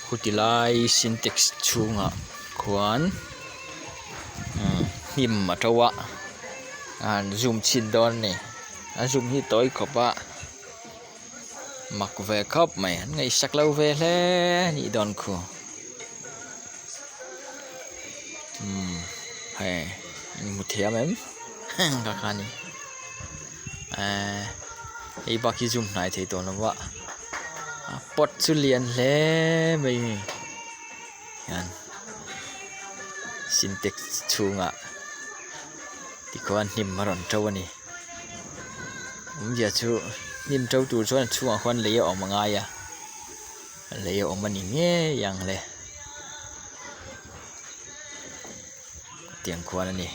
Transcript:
Khuti lai sintex chhungah khuan hnim a to a a han zoom chhin dawn a ni a zoom hi tawi khawp a mak ve khawp mai an ngaihsak lo ve hle a nih dawn khu umm hei in hmu thiam em ka kha a ni ehh hei bak hi zoom hnai thei tawh lo va a pot chu lian hle mai hei hian sintex chhungah tikhuan hnim a rawn to a ni awmzia chu hnim to tur chuan a chhungah khuan lei a awm a ngai a lei a awm a ni ngei ang le tiang khuan a ni.